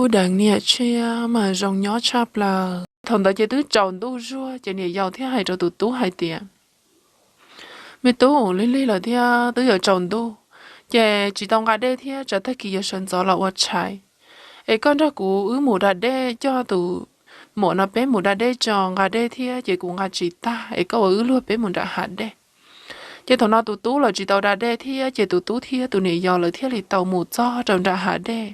Ub, deev niam tshiab mas zoo nyob tshaj plaws. Thaum ntawd ces twb tsaus ntuj zuag ces niam yau thiaj hais rau tus tub hais tias, Me tub, lig lig lawm thiab twb yuav tsaus ntuj, ces tsis tau nqa dej thiab tsam tag kis yuav sawv ntxov los ua tshais. Es koj nrog kuv wb mus da dej, coj tus muam no peb mus da dej tso nqa dej thiab ces kuv nqa tsis tag es koj ua wb luag peb mus nram hav dej. Ces thaum no tus tub los tsis tau da dej thiab ces tus tub thiab tus niam yau lawv thiaj li tau mus txog rau nram hav dej.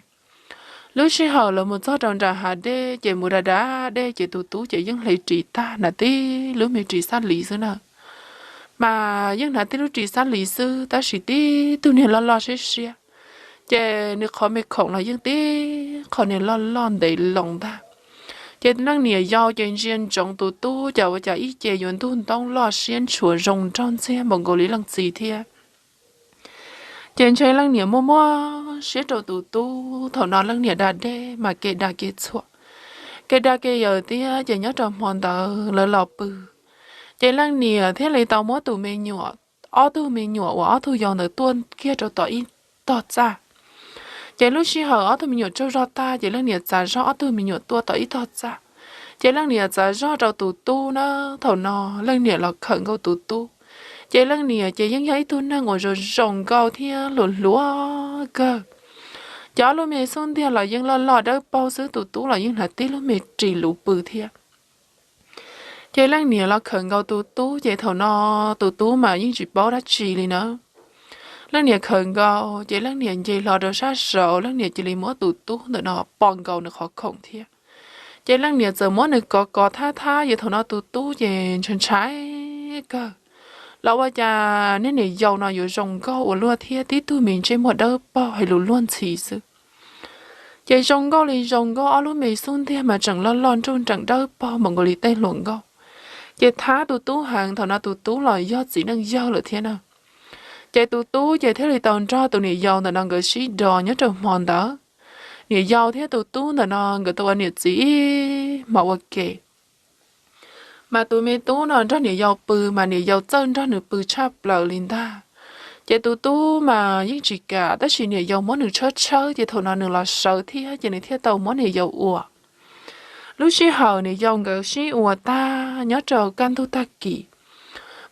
Lub sij hawm lawv mus txog rau nram hav dej ces mus da da dej ces tus tub ces yeej hle ris tag, hnav tib lub me ris xab lis xwb na. Mas yeej hnav tib lub ris xab lis xwb tab sis tib tug niag loj loj siab siab, ces nws qhov me khoom los yeej tib qho niag loj loj ntev loo ntag. Ces leej niam yau ces ntsia ntsoov tus tub cas ua cas ib ce yuav ntug ntoob loj siab ntshuav zoo nraug ntxiag npaum nkaus li leej txiv thiab. Ces ntshe leej niam muaj muaj siab rau tus tub, thaum no leej niam da dej mas kev da kev txhuam, kev da kev yawm thiab ces nyob rau hmo ntawd lawv los pw. Ces leej niam thiaj li tau muab tus me nyuam, ob tug me nyuam uas ob tug yau ntawd tuaj kiag rau tom ib tog txaj. Ces lub sij hawm ob tug me nyuam tsaug zog tag ces leej niam txav zog ob tug me nyuam tuaj tom ib tog txaj. Ces leej niam txav zog rau tus tub na, thaum no leej niam los khawm nkaus tus tub. Ces leej niam ces yeej yog ib tug neeg uas zoo zoo nkauj thiab hluas hluas kawg. Ces ob lub me xub ntiag los yeej loj loj dawb paug xwb, tus tub los yeej hnav tib lub me ris luv pw thiab. Ces leej niam los khawm nkaus tus tub ces thaum no tus tub mas yeej tsis paub dab tsi li na. Leej niam khawm nkaus ces leej niam nce hlo rau sab saud, leej niam cia li muab tus tub ntawm no pom nkaus nws qhov khoom thiab. Ces leej niam txawm muab nws kov kov thab thab, ces thaum no tus tub ces ntshai ntshai kawg, los ua cas niag niam yau no yuav zoo nkauj ua luaj thiab tib tug me ntsej muag dawb paug hais lus luag ntxhi xwb. Ces zoo nkauj li zoo nkauj, ob lub me xub ntiag mas tseem loj loj nruj nreem dawb paug npaum nkaus li tej hluas nkauj. Ces thab tus tub heev, thaum no tus tub los yog txiv neej yawg lawm thiab na. Ces tus tub ces thiaj li tau nrog tus niam yau ntawm no nkawd sib do nyob rau hmo ntawd. Niam yau thiab tus tub ntawm no nkawd tau ua niam txiv ib hmos ua ke. Mas tus me tub no nrog niam yau pw mas niam yau txawj nrog nws pw tshaj plaws li ntag. Ces tus tub mas yeej tsis kam, tab sis niam yau muab nws tshawb tshawb ces thaum no nws los sawv thiab ces nws thiaj tau muab niam yau ua. Lub sij hawm niam yau nkawd sib ua tag nyob rau kaj ntug tag kis,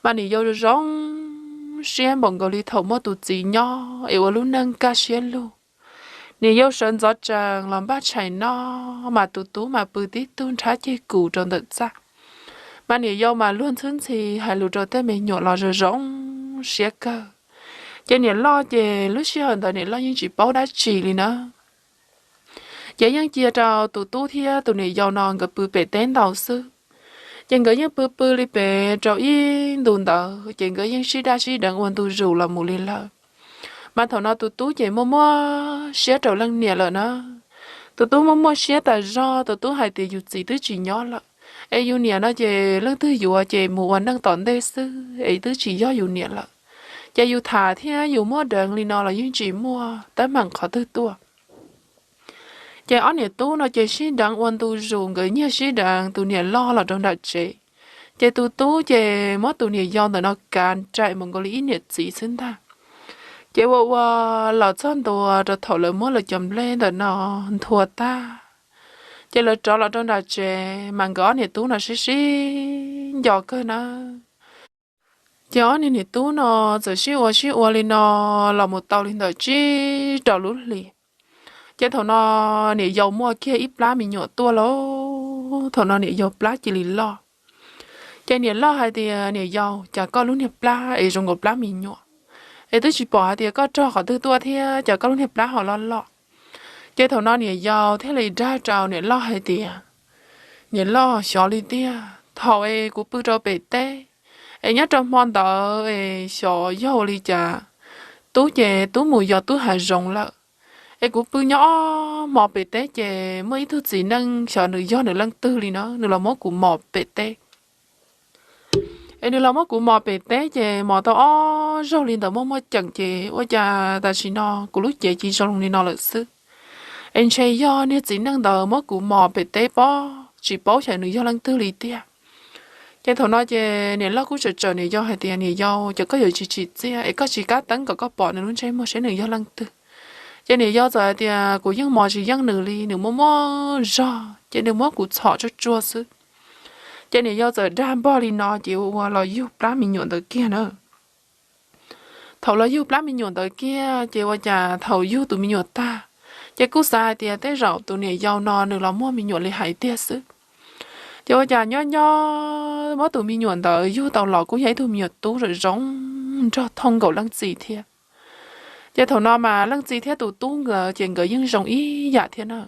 mas niam yau zoo siab npaum nkaus li thaum muaj tus txiv nyob es ua lub neej kaj siab lug. Niam yau sawv ntxov tsees los npaj tshais noj, mas tus tub mas pw tib tug nrhab ceg kus rau ntawm txaj. Mas niam yau mas luag ntxhwb ntxhi hais lus rau tej me nyuam los zoo zoo siab kawg. Ces niam loj ces lub sij hawm ntawd niam loj yeej tsis paub dab tsi li na. Ces yeej cia rau tus tub thiab tus niam yau no nkawd pw pem teb ntau xwb. Ces nkawd yeej pw pw li pem rau ib ntu ntawd ces nkawd yeej sib daj sib deev ua ntu zus los mus li lawm. Mas thaum no tus tub ces muaj muaj siab rau leej niam lawm na. Tus tub muaj muaj siab tas zog, tus tub hais tias yus txiv twb tsis nyob lawm, es yus niam no ces leej twg yuav ces mus ua neej tom ntej xwb es twb tsis yog yus niam lawm. Ces yus tham thiab yus muab deev li no los yeej tsis muaj teeb meem qhov twg tuaj. Ces ob niam tub no ces sib deev ua ntu zus, nkawd nyiag sib deev tus niam loj los rau nram tsev. Ces tus tub ces muab tus niam yau ntawm no kav nraim mus nkaus li ib niam txiv xwb ntag. Ces ua ua los txog ntua rau thaum lawv muab lawv cov nplej ntawm no nthua tag, ces lawv rov los rau nram tsev, mas nkawd ob niam tub no sib sib nco kawg na. Ces ob niag niam tub no txawm sib ua sib ua li no los mus tau li ntawm tsib rau lub hlis. Ces thaum no niam yau muaj kiag ib plab me nyuam tuaj lauj, thaum no niam yau plab cia li loj. Ces niam loj hais tias, Niam yau, cas koj lub niag plab es zoo nkaus plab me nyuam, es twb tsis pom hais tias koj raug qhov twg tuaj thiab cas koj lub niag plab ho loj loj? Ces thaum no niam yau thiaj li dag rau niam loj hais tias, Niam loj, xyov li tiag, thaum es kuv pw rau pem teb, es nyob rau hmo ntawd es xyov yog ua li cas, tub ces tub mus yos tub hav zoov lawm. Es kuv pw nyob ob hmo pem teb ces muaj ib tug txiv neej, xyov nws yog nws leej twg li no, nws los muab kuv mos pem teb. Es nws los muab kuv mos pem teb ces mos tau ob zaug li ntawd muaj muaj ceem ces ua cas tam sim no kuv lub cev cia zoo li no lawm xwb. Es ntshe yog niag txiv neej ntawd muab kuv mos pem teb pob, tsis paub xyov nws yog leej twg li tiag. Ces thaum no ces niam loj kuj tsawm tsawm niam yau hais tias, Niam yau, ces koj yuav tsis tsim txiaj es koj tsis kab teeb kom koj pom nws lub ntsej muag saib nws yog leej twg. Ces niam yau txawm hais tias, Kuv yeej mos tsis yeej nws li, nws muaj muaj zog ces nws muab kuv txhom tsuag tsuag xwb. Ces niam yau txawm dag npog li no ces ua ua los yug plab me nyuam ntawd kiag na. Thaum los yug plab me nyuam ntawd kiag ces ua cas thaum yug tus me nyuam tag, ces kuj xav hais tias tej zaum tus niam yau no nws los muaj me nyuam li hais tiag xwb. Ces ua cas nyob nyob muab tus me nyuam ntawd yug tau los kuj yog ib tug me nyuam tub zoo zoo nraug thooj nkaus leej txiv thiab. Ces thaum no mas leej txiv thiab tus tub nkawd ces nkawd yeej zoo ib yam thiab na.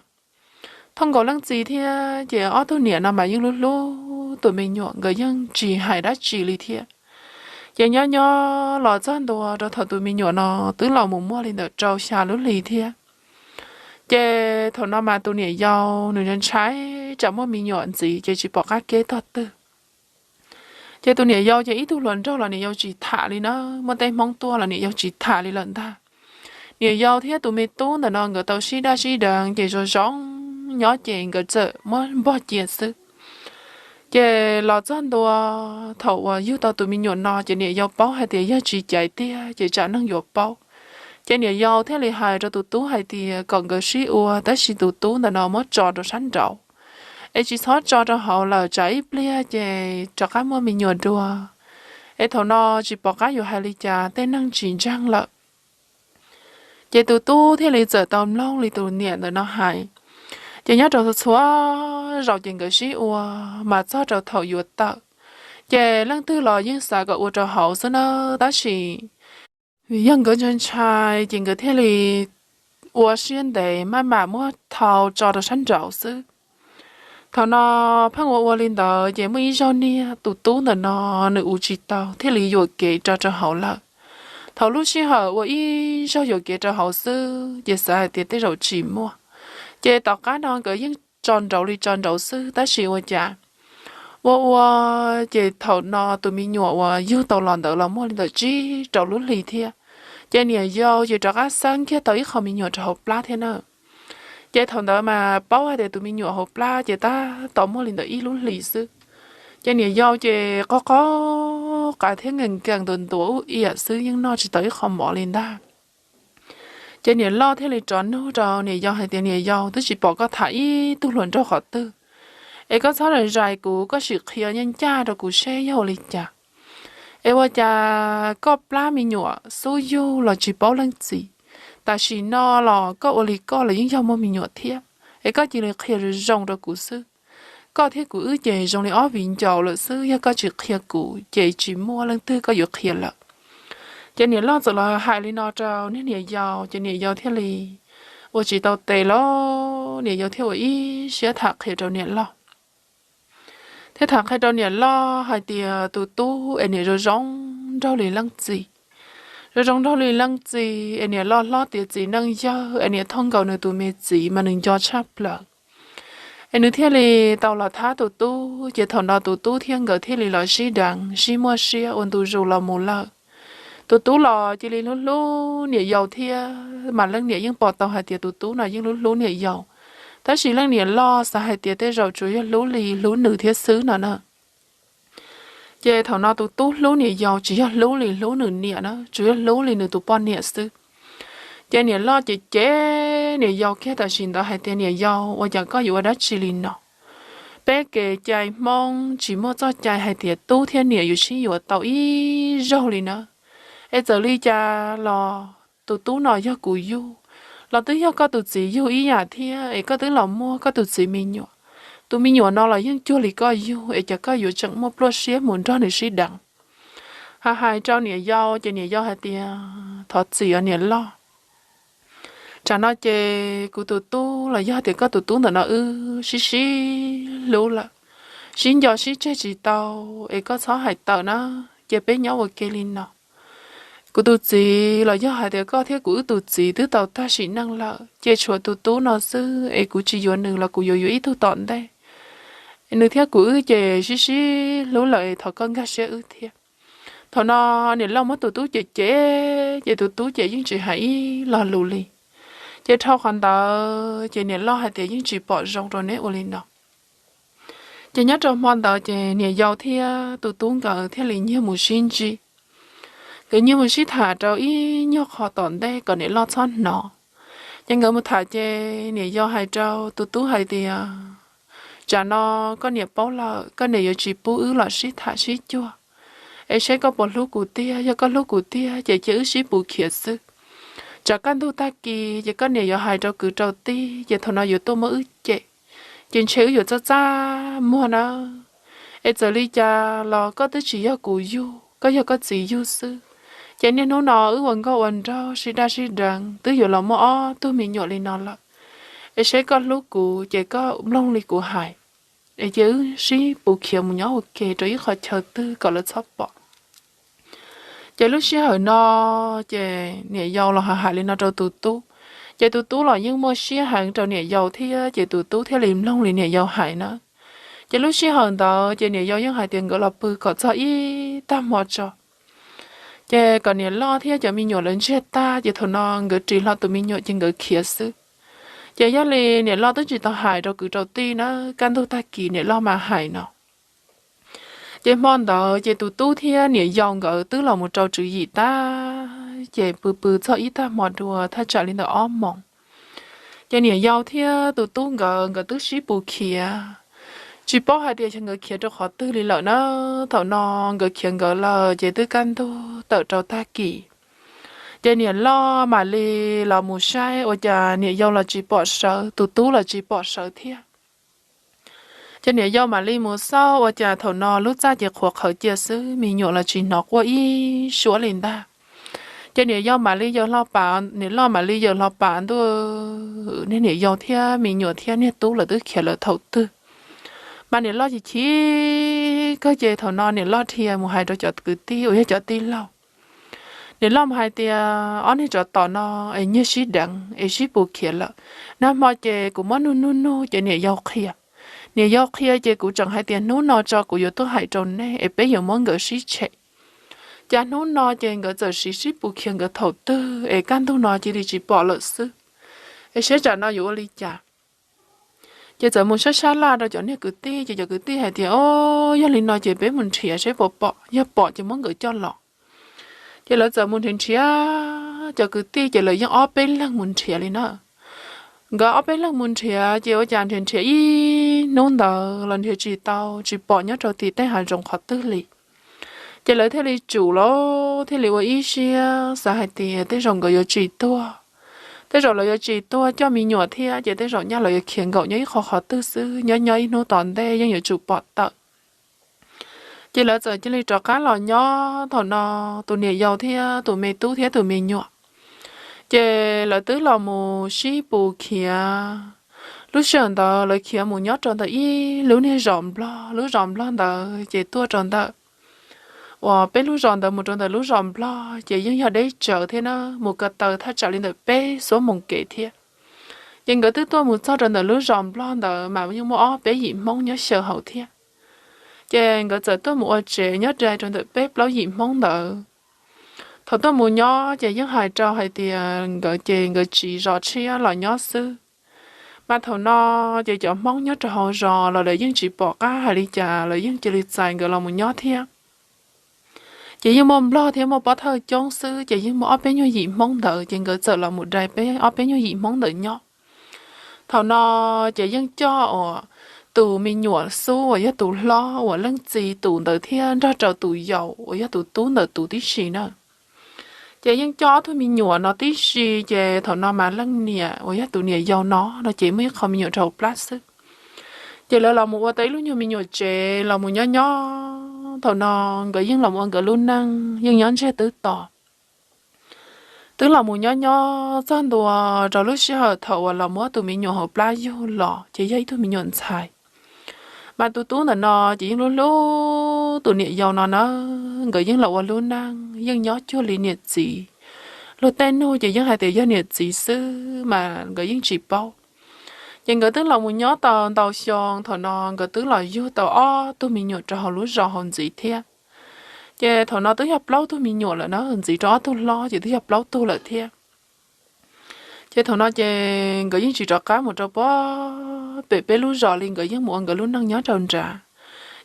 Thooj nkaus leej txiv thiab ces ob tug niam no mas yeej hlub hlub tus me nyuam, nkawd yeej tsis hais dab tsi li thiab. Ces nyob nyob los txog ntua rau thaum tus me nyuam no twb los mus muaj li ntawm rau xya lub hlis thiab. Ces thaum no mas tus niam yau nws ntshai tsam muaj me nyuam ntxiv ces tsis pom qab keb tog twg. Ces tus niam yau ces ib tug hluas nraug los niam yau tsis tham li na, muaj tej Hmoob tuaj los niam yau tsis tham li lawm ntag. Niam yau thiab tus me tub ntawm no nkawd tau sib daj sib deev ces zoo zoo nyob ces nkawd txawm muab npog cia xwb. Ces los txog ntua thaum uas yug tau tus me nyuam no ces niam yau paub hais tias yog tsis caiv tiag ces tsam neeg yuav paub. Ces niam yau thiaj li hais rau tus tub hais tias kom nkawd sib ua, tab sis tus tub ntawm no muab tso rau sab nraud es tsis txhob tso rau hauv lawm, tsam ib pliag ces rov qab muaj me nyuam dua es thaum no tsis pom qab yuav hais li cas, tej neeg tsis ntseeg lawm. Ces tus tub thiaj li txawm tau mloog li tus niam ntawm no hais. Ces nyob rau txhua zaus ces nkawd sib ua, mas txog rau thaum yuav tawm ces leej twg los yeej xav kom ua rau hauv xwb na, tab sis vim yog nkawd ntshai ntshai ces nkawd thiaj li ua siab ntev maj mam muab thau tso rau sab nraud xwb. Thaum no pheej ua ua li ntawd ces muaj ib zaug niag tus tub ntawm no nws ua tsis tau thiaj li yuam kev rau rau hauv lawm. Thaum lub sij hawm ua ib zaug yuam kev rau hauv xwb ces xav hais tias tej zaum tsis muaj, ces tom qab no nkawd yeej tso nraud li tso nraud xwb, tab sis ua cas ua ua ces thaum no tus me nyuam uas yug tau los ntawd los muaj li ntawm tsib rau lub hlis thiab. Ces niam yau ces rov qab xawb nkiag tau ib qho me nyuam rau hauv plab thiab na. Ces thaum ntawd mas paub hais tias tus me nyuam hauv plab ces tab tom muaj li ntawm ib lub hlis xwb. Ces niam yau ces qo qo qav thiab nkees nkees ntuav ntuav ub iam xwb, yeej noj tsis tau ib qho mov li ntag. Ces niam loj thiaj li rov nug rau niam yau hais tias, Niam yau, twb tsis pom koj tham ib tug hluas nraug qhov twg, es koj txhob zais kuv, koj sim qhia ncaj ncaj rau kuv seb yog ua li cas. Es ua cas koj plab me nyuam xub yug los tsis paub leej txiv, tam sim no los koj ua li koj los yeej yog muaj me nyuam thiab, es koj cia li qhia zoo zoo rau kuv xwb. Koj thiab kuv wb ces zoo li ob viv ncaus lawm xwb, yog koj tsis qhia kuv ces tsis muaj leej twg koj yuav qhia lawm. Ces niam loj txawm los hais li no rau niag niam yau, ces niam yau thiaj li ua tsis tau tes los niam yau thiaj ua ib siab tham qhia rau niam loj. Thiab tham qhia rau niam loj hais tias tus tub es niam zoo zoo nraug li leej txiv, zoo zoo nraug li leej txiv, es niam loj hlob tiav txiv neej yawg, es niam thooj nkaus nws tus me txiv mas nws nco tshaj plaws. Es nws thiaj li tau los thab tus tub, ces thaum no tus tub thiab nkawd thiaj li los sib deev sib muaj siab ua ntu zus los mus lawm. Tus tub los cia li hlub hlub niam yau thiab, mas leej niam yeej pom tau hais tias tus tub no yeej hlub hlub niam yau, tab sis leej niam loj xav hais tias tej zaum tsuas yog hlub li hlub nws thiab xwb no na. Ces thaum no tus tub hlub niam yau tsis yog hlub li hlub nws niam na, tsuas yog hlub li nws tus poj niam xwb. Ces niam loj ces cem niam yau kiag tam sim ntawd hais tias, Niam yau, ua cas koj yuav ua dab tsi li no? Peb kev cai Hmoob tsis muaj txoj cai hais tias tub thiab niam yuav sib yuav tau ib zaug li na. Es txawm li cas los tus tub no yog kuv yug, los twb yog koj tus txiv yug ib yam thiab, es koj twb los muaj koj tus txiv me nyuam. Tus me nyuam no los yeej cuag li koj yug, es cas koj yuav tseem muaj pluaj siab mus nrog nws sib deev? Hais hais rau niam yau ces niam yau hais tias, Thov txim os niam loj. Tsam no ces kuv tus tub los yog tias koj tus tub ntawm no wb sib sib hlub lawm, sib nco sib tseg tsis tau, es koj txhob hais tawm na, ces peb nyob ua ke li no. Kuv tus txiv los yog hais tias koj thiab kuv wb tus txiv twb tau tag sim neej lawm, ces tshuav tus tub no xwb, es kuv tsis yuav nws los kuv yuav yuav ib tug tom ntej. Nws thiab kuv wb ces sib sib hlub lawm, thov koj nkag siab wb thiab. Thaum no niam loj muab tus tub cem cem, ces tus tub ces yeej tsis hais ib lo lus li. Ces dhau qhov ntawd ces niam loj hais tias, Yeej tsis pom zoo rau neb ua li no. Ces nyob rau hmo ntawd ces niam yau thiab tus tub nkawd thiaj li nyiag mus sib ntsib. Nkawd nyiag mus sib tham rau ib nyuag qho tom ntej kom niam loj txhob hnov. Ces nkawd mus tham ces niam yau hais rau tus tub hais tias, tsam no koj niam paub lawm, koj niam yuav tsis pub wb los sib tham sib cuag, es seb koj puas hlub kuv tiag, yog koj hlub kuv tiag ces cia wb sib pus khiav xwb. Tsam kaj ntug tag kis ces koj niam yuav hais rau kwv rau tij ces thaum no yuav tuaj muab wb cem, ces ntshe wb yuav txaj txaj muag nawb. Es txawm li cas los koj twb tsis yog kuv yug, koj yog koj txiv yug xwb. Ces niaj hnub no wb ua nkauj ua nraug sib daj sib deev twb yuav los muaj ob tug me nyuam li no lawm. Es seb koj hlub kuv ces koj mloog li kuv hais, es cia wb sib pus khiav mus nyob ua ke rau ib qhov chaw twg kom lawv txhob pom. Ces lub sij hawm no ces niam yau los hais li no rau tus tub, ces tus tub los yeej muaj siab heev rau niam yau thiab, ces tus tub thiaj li mloog li niam yau hais na. Ces lub sij hawm ntawd ces niam yau yeej hais tias nkawd los pw kom txog ib tag hmo tso, ces kom niam loj thiab cov me nyuam lawv ntsiag tag ces thaum no nkawd ris hlo tus me nyuam ces nkawd khiav xwb. Ces yog li niam loj twb tsis tau hais rau kwv rau tij na, kaj ntug tag kis niam loj mas hais no. Ces hmo ntawd ces tus tub thiab niam yau nkawd twb los mus rau tswv yim tag, ces pw pw txog ib tag hmo dua thaj tsam li ntawm ob moos, ces niam yau thiab tus tub nkawd, nkawd twb sib pus khiav, tsis paub hais tias nkawd khiav rau qhov twg li lawm na. Thaum no nkawd khiav nkawd lawm ces twb kaj ntug tawm rau tag kis, ces niam loj mam li los mus saib ua cas niam yau los tsis pom sawv, tus tub los tsis pom sawv thiab. Ces niam yau mam li mus xauj ua cas thaum no lub txaj ces qhuav qhawv cia xwb, me nyuam los tsis hnov quaj ib suab li ntag. Ces niam yau mam li yaws hlo pa, niam loj mam li yaws hlo pa ntuj, niag niam yau thiab me nyuam thiab niag tub lawv twb khiav lawm thaum twg. Mas niam loj chim chim kawg ces thaum no niam loj dhia mus hais rau cov kwv tij uas yog cov tij laug. Niam loj mus hais tias ob niag tsov tom no es nyiag sib deev es sib pus khiav lawm. Nag hmo ces kuv muab nug nug nug ces niam yau qhia. Niam yau qhia ces kuv tseem hais tias hnub no tso kuv yuav tuaj hais rau nej es peb yuav muab nkawd sib tshem. Cas hnub no ces nkawd txawm sib sib pus khiav nkawd thaum twg es kaj ntug no cia li tsis pom lawm xwb. Es seb tsam no yuav ua li cas. Ces txawm mus sab sab laj rau cov niag kwv tij ces cov kwv tij hais tias o, yog li no ces peb mus nrhiav seb puas pom, yog pom ces muab nkawd coj los. Ces lawv txawm mus nrhiav nrhiav cov kwv tij ces lawv yeej ob peb leeg mus nrhiav li na. Nkawd ob peb leeg mus nrhiav ces ua cas nrhiav nrhiav ib hnub ntawd los nrhiav tsis tau, tsis pom nyob rau tim tej hav zoov qhov twg li. Ces lawv thiaj li tsum lawm, thiaj li ua ib siab xav hais tias tej zaum nkawd yuav tsis tuag, tej zaum lawv yuav tsis tuag coj me nyuam thiab ces tej zaum nyaj lawv yuav khiav nkaum nyob ib qho qhov twg xwb, nyob nyob ib hnub tom ntej yeej yuav tsum pom tawm. Ces lawv txawm cia li rov qab los nyob. Thaum no tus niam yau thiab tus me tub thiab tus me nyuam ces lawv twb los mus sib pus khiav. Lub sij hawm ntawd lawv khiav mus nyob rau ntawm ib lub niag zos nplog, lub zos nplog ntawd ces tuaj rau ntawm uas peb lub zos ntawd mus rau ntawm lub zos nplog ces yeej yog deb tsawv thiab na, mus ko taw thaj tsam li ntawm peb xuab moos kev thiab. Ces nkawd twb tuaj mus txog rau ntawm lub zos nplog ntawd mas yeej muaj ob peb yim Hmoob nyob xyaw hauv thiab. Ces nkawd txawm tuaj mus ua tsev nyob dai rau ntawm peb plaub yim Hmoob ntawd. Thaum tuaj mus nyob ces yeej hais rau hais tias nkawd ces nkawd tsiv zos tshiab los nyob xwb. Mas thaum no ces cov Hmoob nyob rau hauv zos los lawv yeej tsis pom qab hais li cas, lawv yeej cia li txais nkawd los mus nyob thiab. Ces yeej muaj Nplog thiab muaj Pob Thawj coob xwb, ces yeej muaj ob peb nyuag yim Hmoob ntawd, ces nkawd txawm los mus dai peb ob peb nyuag yim Hmoob ntawd nyob. Thaum no ces yeej coj uas tus me nyuam xub uas yog tus hlob uas leej txiv tus ntawd thiab nrog rau tus yaus uas yog tus tub ntawd tus tib si na. Ces yeej coj ob tug me nyuam no tib si, ces thaum no mas leej niam uas yog tus niam yau no no ces muaj ib qho me nyuam rau hauv plab xwb. Ces lawv los mus ua tau ib lub nyuag me nyuam tsev los mus nyob nyob. Thaum no nkawd yeej los ua nkawd lub neej yeej nyob ntsiag twb to. Twb los mus nyob nyob txog ntua rau lub sij hawm thaum uas los muab tus me nyuam hauv plab yug los ces yog ib tug me nyuam ntxhais. Mas tus tub ntawm no ces yeej hlub hlub tus niam yau no na, nkawd yeej los ua lub neej yeej nyob cuag li niam txiv. Luag tej nug ces yeej hais tias yog niam txiv xwb mas nkawd yeej tsis paub. Ces nkawd twb los mus nyob tau ntau xyoo, thaum no nkawd twb los yug tau ob tug me nyuam rau hauv lub zos hauv ntxiv thiab. Ces thaum no twb yog plaub tug me nyuam lawm na, ntxiv rau ob tug hlob ces twb yog plaub tug lawm thiab. Ces thaum no ces nkawd yeej tsis rov qab mus rau pem peb lub zos li, nkawd yeej mus ua nkawd lub neej nyob rau nrad.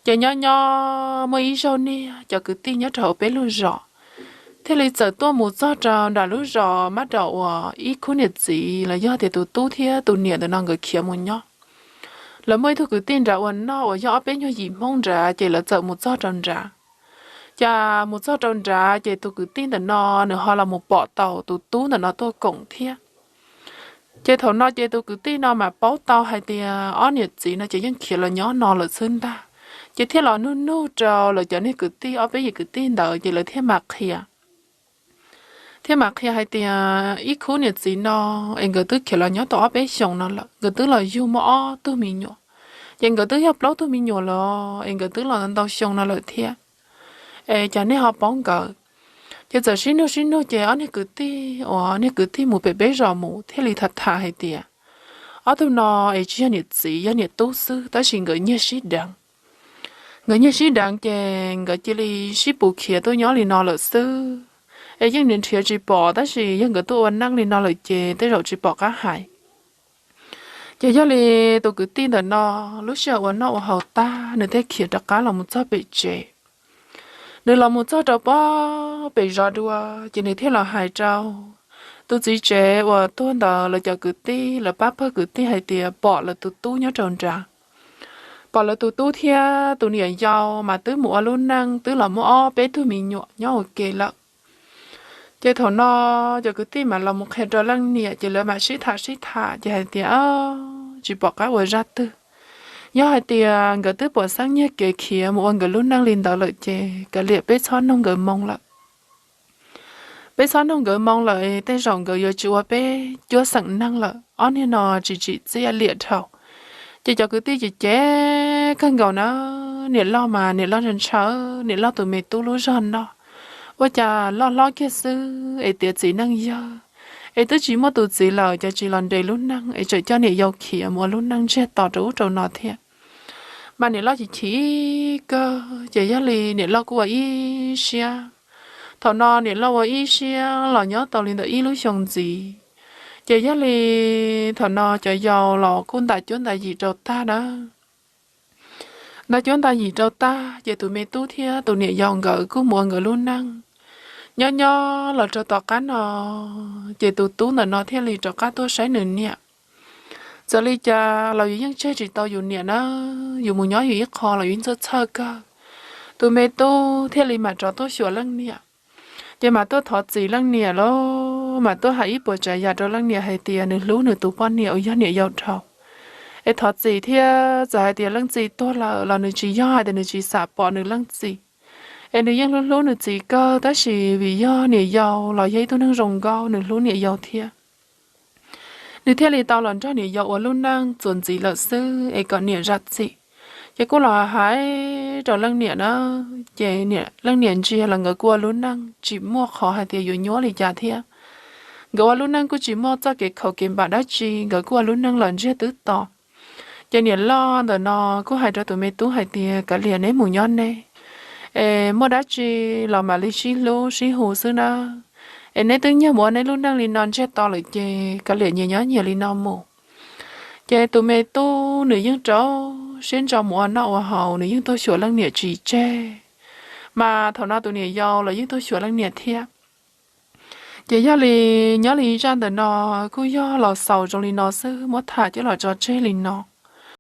Ces nyob nyob muaj ib zaug niag cov kwv tij nyob rau hauv peb lub zos thiaj li txawm tuaj mus txog rau nram lub zos Mab Daum uas ib khub niam txiv los yog tias tus tub thiab tus niam ntawm no nkawd khiav mus nyob. Lawv muaj ib tug kwv tij nrad uas noj uas yog ob peb nyuag yim Hmoob nrad, ces lawv txawm mus txog rau nrad. Ces mus txog rau nrad ces tus kwv tij ntawm no nws ho los mus pom tau tus tub ntawm no tuaj koom thiab. Ces thaum no ces tus kwv tij no mam paub tau hais tias ob niam txiv no ces yeej khiav los nyob no lawm xwb ntag. Ces thiaj los nug nug rau lawv cov niag kwv tij, ob peb yim kwv tij ntawd, ces lawv thiaj mam qhia thiaj mam qhia hais tias ib khub niam txiv no es nkawd twb khiav los nyob tau ob peb xyoos no lawm, nkawd twb los yug muaj ob tug me nyuam. Ces nkawd twb yog plaub tug me nyuam los es nkawd twb los ntau xyoo no lawm thiab. Es cas nej ho paub nkawd? Ces txawm sib nug sib nug ces ob niag kwv tij uas niag kwv tij mus pem peb zos mus thiaj li tham tham hais tias ob tug no es tsis yog niam txiv, yog niam tub xwb, tab sis nkawd nyiag sib deev. Nkawd nyiag sib deev ces nkawd cia li sib pus khiav tuaj nyob li no lawm xwb. Es yeej nrhiav tsis pom, tab sis yog nkawd tuaj ua neej li no lawm ces tej zaum tsis pom qab hais. Ces yog li tus kwv tij ntawm no lub sij hawm ua noj ua haus tag nws thiaj khiav rov qab los mus txog pem tsev. Nws los mus txog rau pem zos dua, ces nws thiaj los hais rau tus txiv tsev uas tuag ntawd lawv cov kwv tij, lawv pab pawg kwv tij hais tias pom lawv tus tub nyob rau nrad. Pom lawv tus tub thiab tus niam yau mas twb mus ua lub neej twb los muaj ob peb tug me nyuam nyob ua ke lawm. Ces thaum no cov kwv tij mam los mus qhia rau leej niam, ces lawv mam sib tham sib tham ces hais tias tsis pom qab ua zaj twg. Yog hais tias nkawd twb pom xeeb nyiag kev khiav mus ua nkawd lub neej li ntawd lawm ces kav liam peb txhob noog nkawd moo lawm. Peb txhob noog nkawd moo lawm, tej zaum nkawd yuav tsis ua peb cuab xeem neeg lawm. Ob niag no tsis tsim txiaj liam dhau. Ces cov kwv tij ces cem kawg nkaus na, niam loj mas niam loj ntshaw ntshaw, niam loj tus me tub lub zog no ua cas loj hlob kiag xwb es tiav txiv neej yawg, es twb tsis muaj tus txiv lawm cas tsis los nres lub neej es tseem coj niam yau khiav mus ua lub neej ntsiag to rau ub rau no thiab. Mas niam loj chim chim kawg ces yog li niam loj kuj ua ib siab. Thaum no niam loj ua ib siab los nyob tau li ntawm ib lub xyoo ntxiv, ces yog li thaum no cov yau los kuj nta cuab nta yim rau tag na. Nta cuab nta yim rau tag ces tus me tub thiab tus niam yau nkawd kuj mus ua nkawd lub neej. Nyob nyob los rau tom qab no, ces tus tub ntawm no thiaj li rov qab tuaj saib nws niam. Txawm li cas los yus yeej tseg tsis tau yus niam na, yus mus nyob yus ib qho los yus yeej txhawj txhawj kawg. Tus me tub thiaj li mam rov tuaj xyuas leej niam, ces mam tuaj thov txim leej niam lauj, mam tuaj hais ib puas tsav yam rau leej niam hais tias nws hlub nws tus poj niam uas yog niam yau dhau. Es thov txim thiab, txawm hais tias leej txiv tuag lawm los nws tsis yog hais tias nws tsis xam pom nws leej txiv, es nws yeej hlub hlub nws txiv kawg, tab sis vim yog niam yau los yog ib tug neeg zoo nkauj, nws hlub niam yau thiab. Nws thiaj li tau los nrog niam yau ua lub neej txuas ntxiv lawm xwb es kom niam zam txim. Ces kuj los hais rau leej niam na, ces leej niam ntsia los nkawd kuj ua lub neej tsis muaj qhov hais tias yuav nyuaj li cas thiab. Nkawd ua lub neej kuj tsis muaj txoj kev khaus kev npam dab tsi, nkawd kuj ua lub neej los ntsiag twb to. Ces niam loj ntawm no kuj hais rau tus me tub hais tias kav liam neb mus nyob neb, es muaj dab tsi los mam li sib hlub sib hu xwb nawb. Es neb twb nyiag mus ua neb lub neej li no ntsiag to lawm ces kav liam nyias nyob nyias li no mus. Ces tus me tub nws yeej rau siab ntso mus ua noj ua haus, nws yeej tuaj xyuas leej niam tsis tseg. Mas thaum no tus niam yau los yeej tuaj xyuas leej niam thiab. Ces yog li nyob li zaj ntawm no kuj yog los xaus zoo li no xwb, muab tham coj los tso tseg li no.